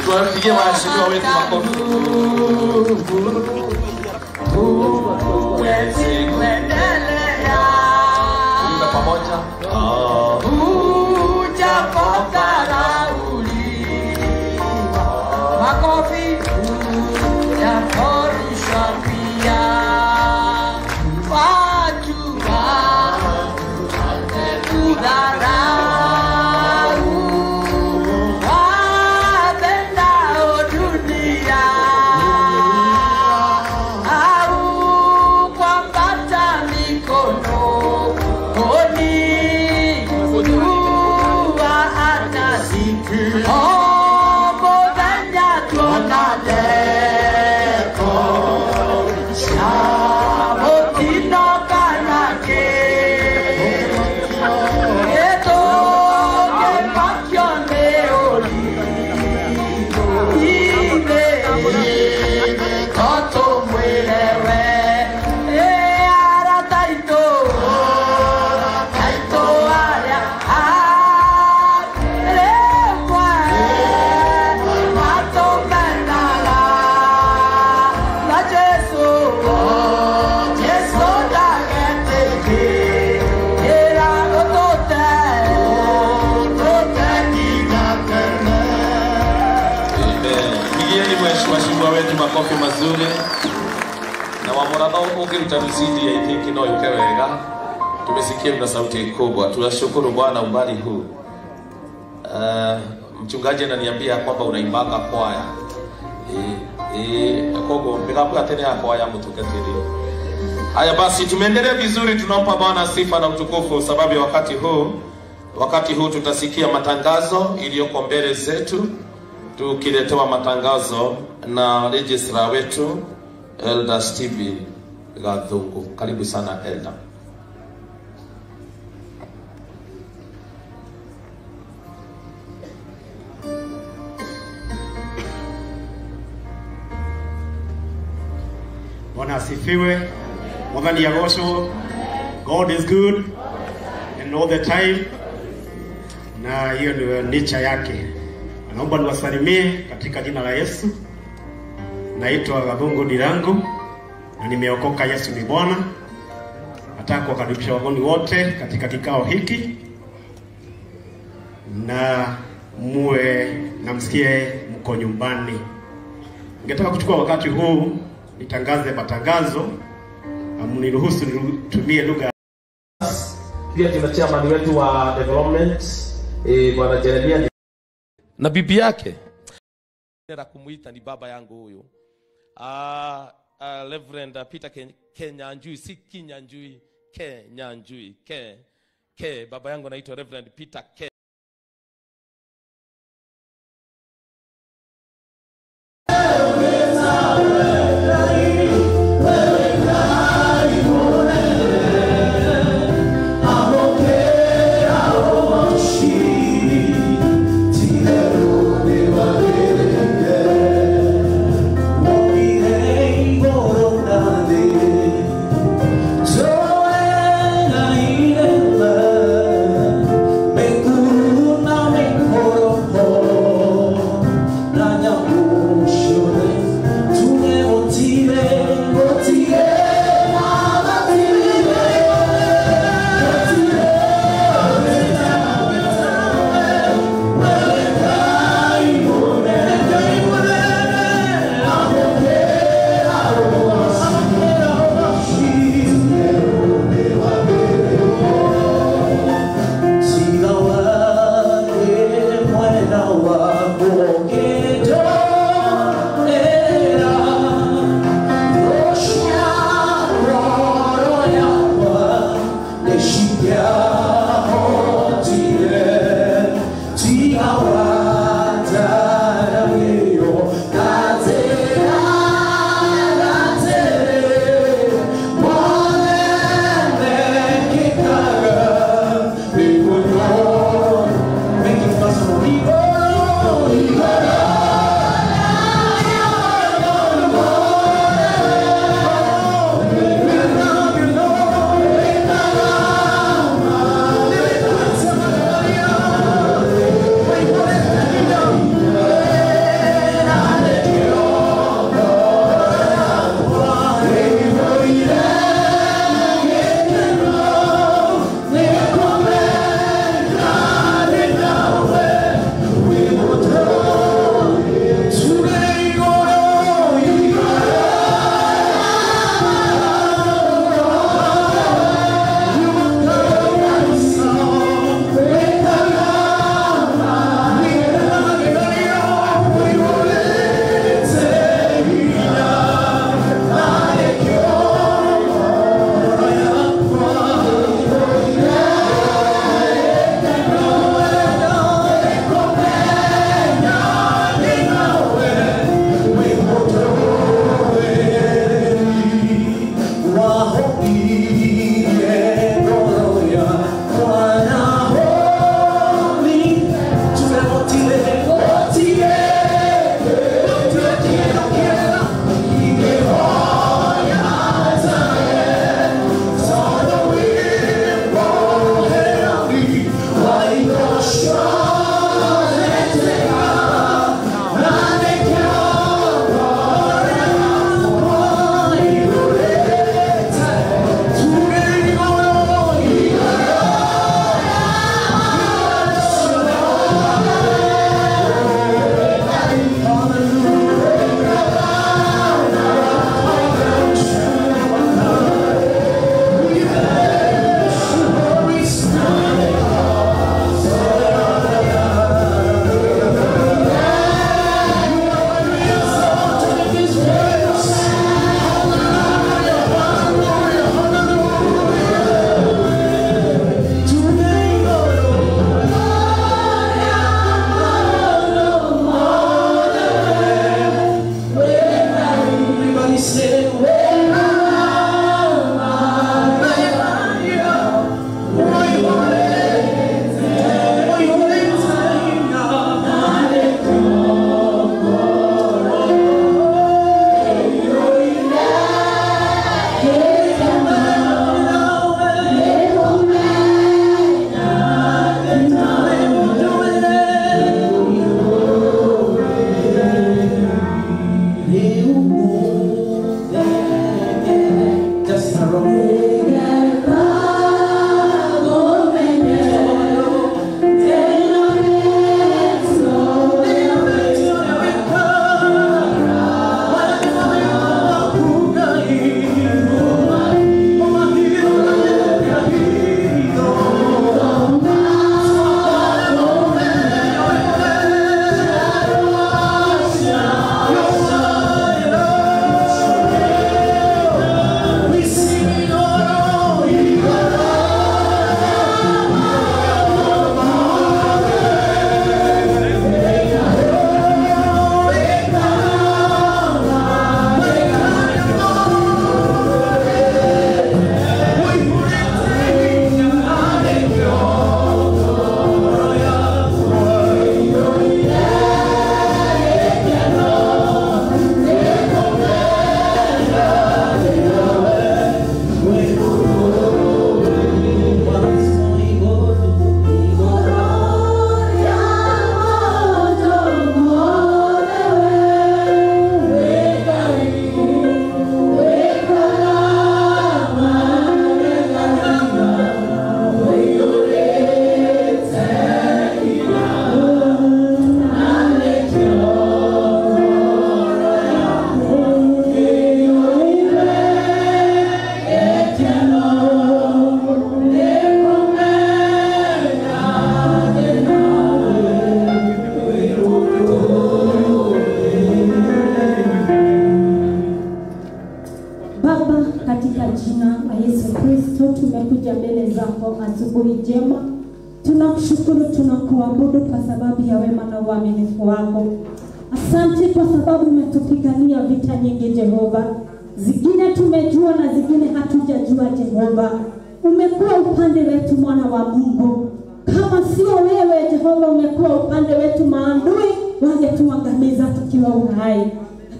Tuwapigie waheshimiwa wetu makofi. Huwezi kuendelea. Tuimbe pamoja. Ujapodharauliwa. Makofi. Ujaporushwa pia. Watu wamekudharau. Wapendao dunia. Au kuambata mikono. Oni jua atasikia. Ombothenya tuonaneko. Shamutino kanake. Gĩtũngĩmakio nĩ ũrimũ. Ithe no tũmwĩre we. Ĩ arata aitũ, aitũ arĩa rĩmwe matũmenaga. Na Jesũ, Jesũ ndagetĩkĩra ũtũte, ũtũte nginya tene. Amen. Pigieni waheshimiwa wetu makofi mazuri. Na wamoratha ukiruta msindi I think no yuke wega. Tumesikia mna sauti kubwa. Tunashukuru Bwana umbali huu. Mchungaji ananiambia kwamba unaimbanga kwaya. Kogo mpigapo tena ya kwaya mtukatiri. Haya basi tumeendelea vizuri, tunampa Bwana sifa na utukufu sababu ya wakati huu. Wakati huu tutasikia matangazo iliyoko mbele zetu, tukiletewa matangazo na registrar wetu Elder Steven Gathungu. Karibu sana Elder. Bwana asifiwe. Mwathani agocwo. God is good and all the time, na hiyo ndio nature yake. Naomba niwasalimie katika jina la Yesu. Naitwa Gathungu Dirango na nimeokoka. Yesu ni Bwana. Nataka kuwakaribisha wageni wote katika kikao hiki, na muwe na msikie mko nyumbani. Ningetaka kuchukua wakati huu nitangaze matangazo. Mniruhusu nitumie lugha. Pia tuna chairman wetu wa development Bwana Jeremia na bibi yake. Nenda kumuita ni baba yangu huyu. Reverend Peter Kenyanjui, si Kinyanjui, Kenyanjui, Ke Ke, baba yangu anaitwa Reverend Peter Ke. Wait. Tunakuabudu kwa sababu ya wema na uaminifu wako. Asante kwa sababu umetupigania vita nyingi Jehova. Zingine tumejua na zingine hatujajua Jehova. Umekuwa upande wetu, mwana wa Mungu. Kama sio wewe Jehova umekuwa upande wetu, maadui wangetuangamiza tukiwa uhai.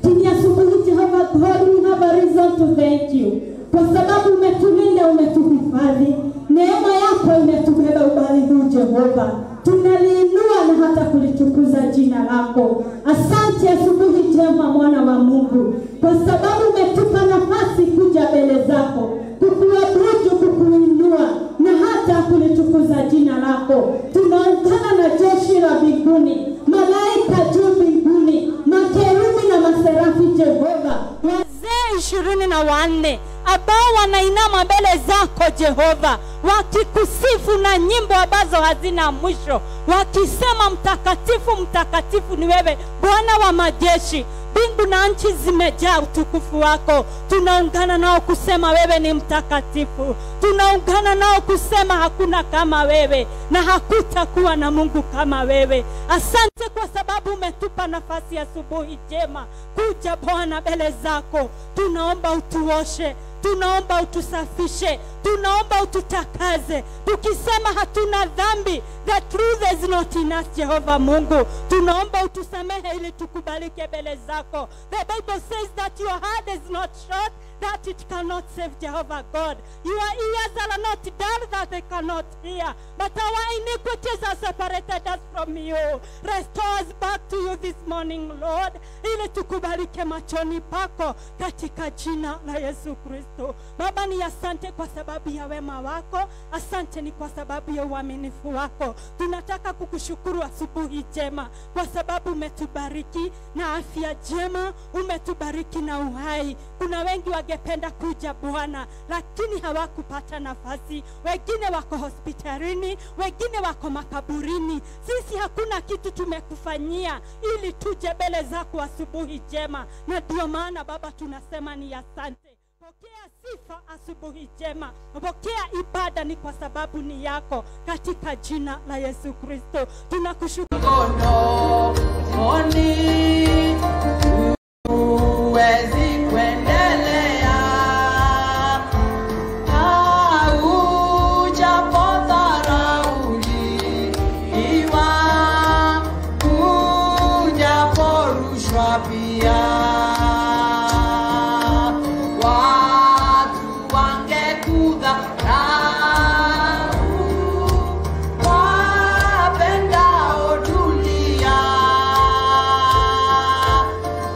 Lakini asubuhi Jehova God, we have a reason to thank you. Kwa sababu umetulinda, umetuhifadhi. Neema yako imetubeba ubali huu Jehova. Tunaliinua na hata kulitukuza jina lako. Asante asubuhi njema mwana wa Mungu, kwa sababu umetupa nafasi kuja mbele zako, kukuabudu, kukuinua na hata kulitukuza jina lako. Tunaungana na jeshi la mbinguni, malaika juu mbinguni, makerubi na maserafi Jehova, wazee 24 ambao wanainama mbele zako Jehova, wakikusifu na nyimbo ambazo hazina mwisho, wakisema mtakatifu, mtakatifu ni wewe Bwana wa majeshi. Mbingu na nchi zimejaa utukufu wako. Tunaungana nao kusema wewe ni mtakatifu. Tunaungana nao kusema hakuna kama wewe na hakutakuwa na Mungu kama wewe. Asante kwa sababu umetupa nafasi asubuhi njema kuja Bwana mbele zako. Tunaomba utuoshe, tunaomba utusafishe, tunaomba ututakaze. Tukisema hatuna dhambi, the truth is not in us, Jehovah Mungu. Tunaomba utusamehe ili tukubalike mbele zako. The Bible says that your heart is not short, that it cannot save, Jehovah God. Your ears are not dull, that they cannot hear. But our iniquities are separated us from you. Restore us back to you this morning, Lord, ili tukubalike machoni pako katika jina la Yesu Kristo. Baba, ni asante kwa sababu ya wema wako. Asante ni kwa sababu ya uaminifu wako. Tunataka kukushukuru asubuhi njema kwa sababu umetubariki na afya njema, umetubariki na uhai. Kuna wengi wangependa kuja Bwana, lakini hawakupata nafasi. Wengine wako hospitalini, wengine wako makaburini. Sisi hakuna kitu tumekufanyia ili tuje mbele zako asubuhi njema, na ndio maana Baba tunasema ni asante. Pokea sifa asubuhi njema, pokea ibada ni kwa sababu ni yako, katika jina la Yesu Kristo tunakushukuru. Huwezi kuendelea haujapodharauliwa, hujaporushwa pia. Watu wangekudharau, wapendao dunia,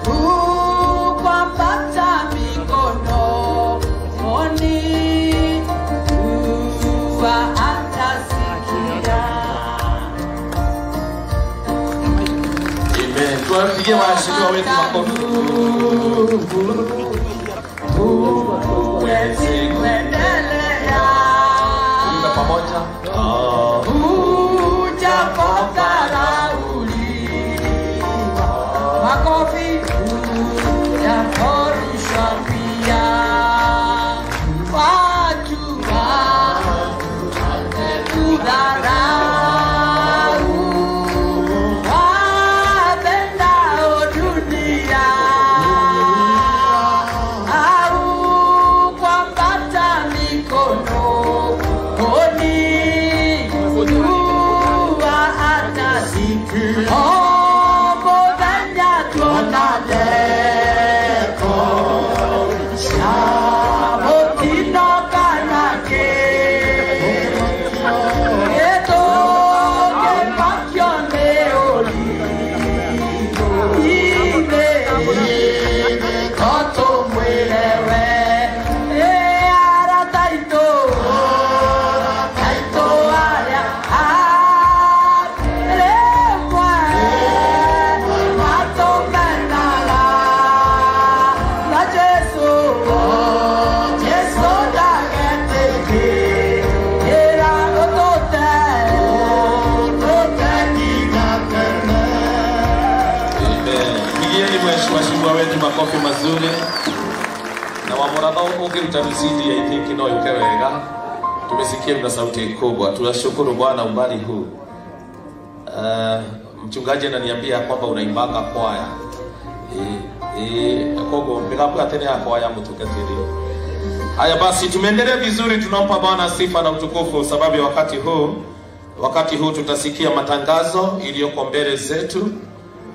hukwambata mikono moni, huwa hatasikia. Amen. Tuwapigie waheshimiwa wetu makofi. Huwezi kuendelea Tuimbe pamoja. hujapodharauliwa, makofi, hujaporushwa pia. Watu wangekudharau, wapendao dunia, au kuambata mikono oni, huwa hatasikia. Ombothenya tuonadeko, shabotinokanake, etũngĩmakio nĩ ũritũ, ithe no tũmwĩre we. Ĩ arata aitũ, aitũ arĩa rĩmwe matũmenaga, na Jesũ, Jesũ ndagetĩkĩra ũtũte, ũtũte nginya tene. Amen. Pigieni waheshimiwa wetu makofi mazuri. Na wamuratha ũngĩruta mizidi I think no yuke wega. Tumesikia mna sauti kubwa. Tunashukuru Bwana umbali huu. Mchungaji ananiambia kwamba unaimbanga kwaya. Kogo mpigapo tena ya kwaya mtukatiri. Haya basi, tumeendelea vizuri, tunampa Bwana sifa na utukufu sababu ya wakati huu. Wakati huu tutasikia matangazo iliyoko mbele zetu,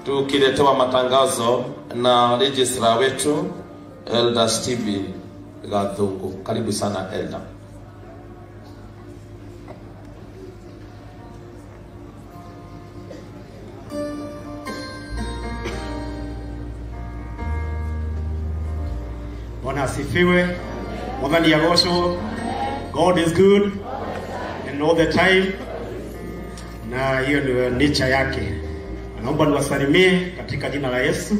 tukiletewa matangazo na registrar wetu Elder Steven Gathungu. Karibu sana Elder. Bwana asifiwe. Mwathani agocwo. God is good and all the time. Na hiyo ndio nature yake. Naomba niwasalimie katika jina la Yesu.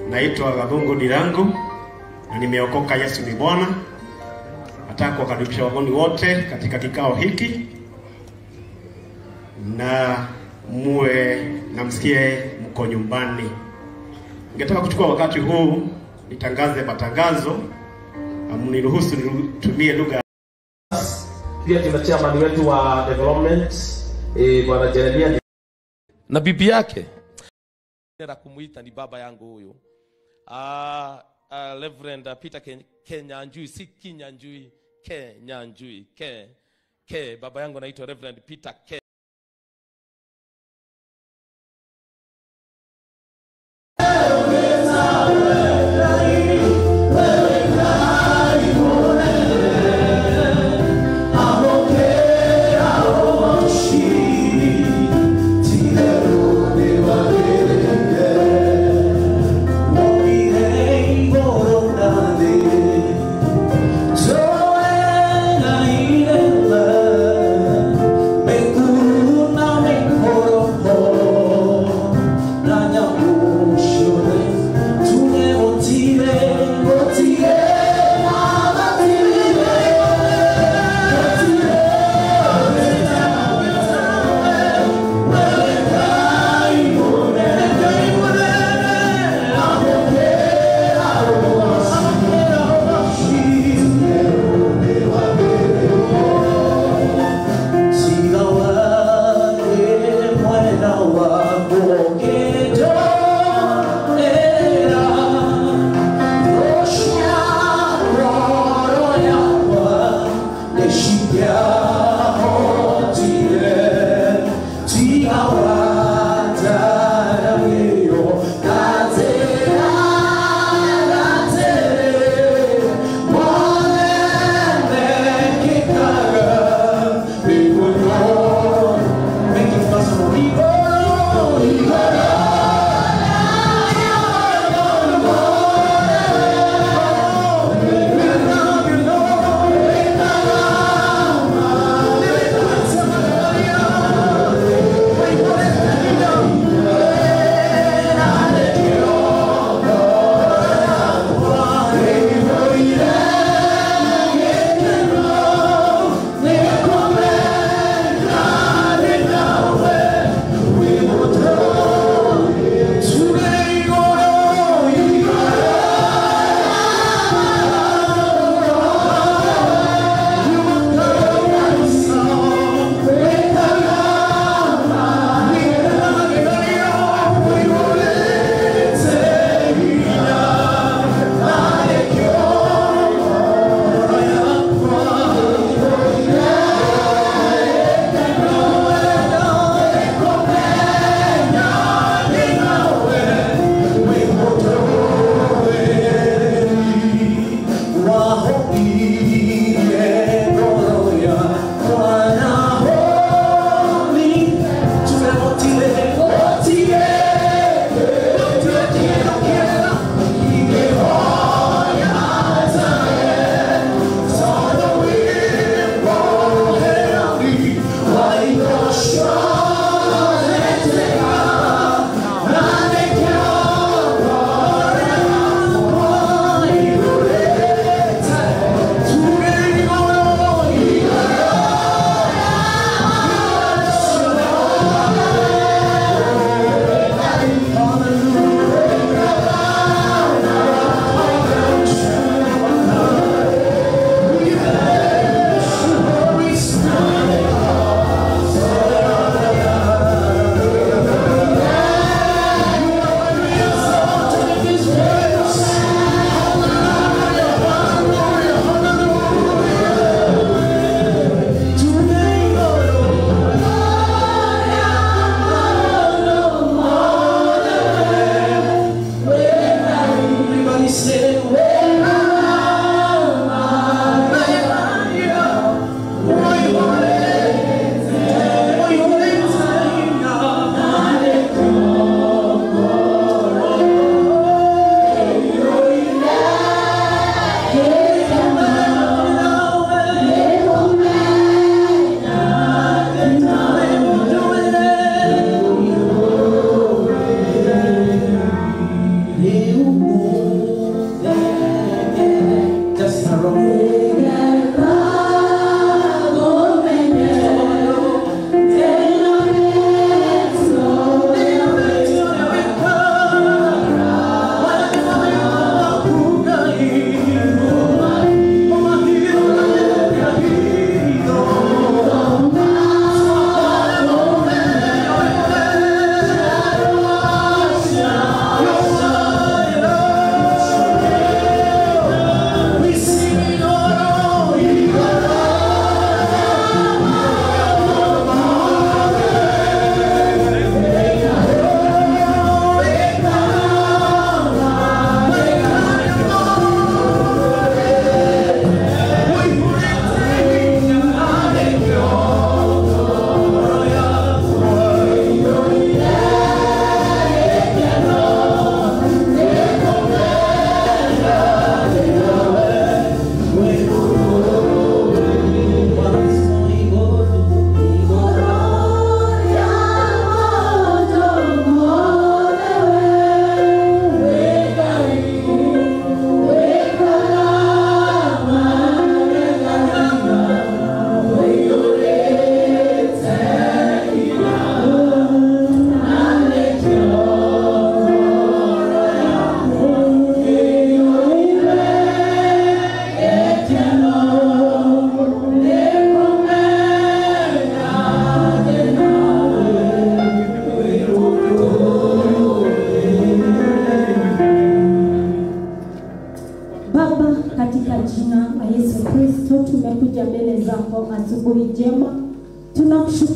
Naitwa Gathungu Ndirangu na nimeokoka, Yesu ni Bwana. Nataka kuwakaribisha wageni wote katika kikao hiki, na muwe na msikie mko nyumbani. Ningetaka kuchukua wakati huu nitangaze matangazo, mniruhusu nitumie lugha. Pia tuna chairman wetu wa development Bwana Jeremia na bibi yake. La kumuita ni baba yangu huyu. Reverend Peter Kenyanjui, si Kinyanjui, Kenyanjui, Ke baba yangu anaitwa Reverend Peter Ke. Make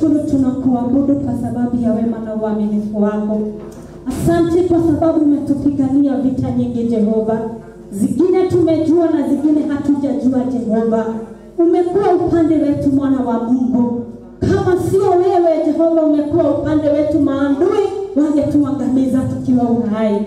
Tunakushukuru, tunakuabudu kwa sababu ya wema na uaminifu wako. Asante kwa sababu umetupigania vita nyingi Jehova. Zingine tumejua na zingine hatujajua Jehova. Umekuwa upande wetu, mwana wa Mungu. Kama sio wewe Jehova umekuwa upande wetu, maadui wangetuangamiza tukiwa uhai.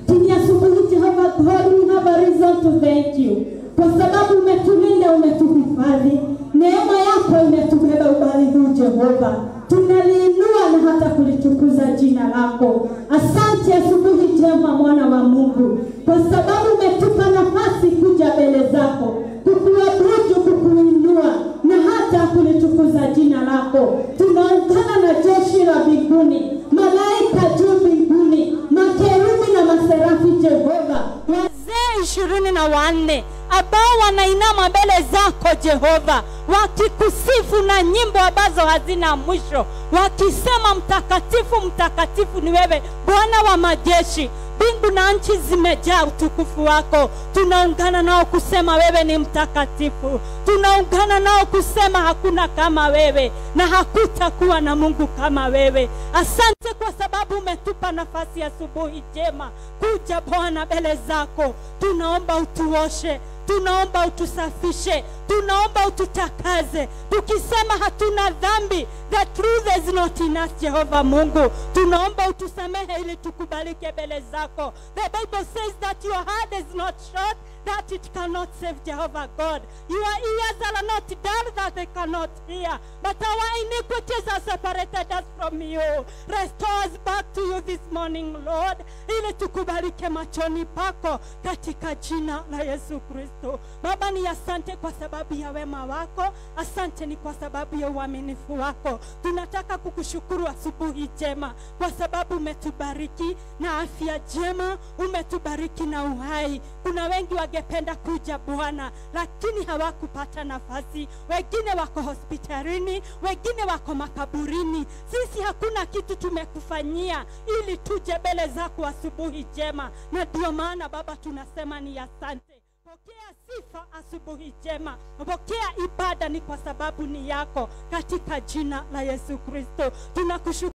Lakini asubuhi Jehova God, we have a reason to thank you. Kwa sababu umetulinda, umetuhifadhi. Neema yako imetubeba ubali huu Jehova. Tunaliinua na hata kulitukuza jina lako. Asante asubuhi njema mwana wa Mungu, kwa sababu umetupa nafasi kuja mbele zako, kukuabudu, kukuinua na hata kulitukuza jina lako. Tunaungana na jeshi la mbinguni, malaika juu mbinguni, makerubi na maserafi Jehova, wazee 24 ambao wanainama mbele zako Jehova, wakikusifu na nyimbo ambazo hazina mwisho, wakisema mtakatifu, mtakatifu ni wewe Bwana wa majeshi. Mbingu na nchi zimejaa utukufu wako. Tunaungana nao kusema wewe ni mtakatifu. Tunaungana nao kusema hakuna kama wewe na hakutakuwa na Mungu kama wewe. Asante kwa sababu umetupa nafasi asubuhi njema kuja Bwana mbele zako. Tunaomba utuoshe, tunaomba utusafishe, tunaomba ututakaze. Tukisema hatuna dhambi, the truth is not in us, Jehovah Mungu. Tunaomba utusamehe ili tukubalike mbele zako. The Bible says that your heart is not short, that it cannot save, Jehovah God. Your ears are not dull, that they cannot hear. But our iniquities are separated us from you. Restore us back to you this morning, Lord, ili tukubalike machoni pako katika jina la Yesu Kristo. Baba, ni asante kwa sababu ya wema wako. Asante ni kwa sababu ya uaminifu wako. Tunataka kukushukuru asubuhi njema kwa sababu umetubariki na afya njema, umetubariki na uhai. Kuna wengi wangependa kuja Bwana, lakini hawakupata nafasi. Wengine wako hospitalini, wengine wako makaburini. Sisi hakuna kitu tumekufanyia ili tuje mbele zako asubuhi njema, na ndio maana Baba tunasema ni asante. Pokea sifa asubuhi njema, pokea ibada ni kwa sababu ni yako, katika jina la Yesu Kristo. Tunakushukuru.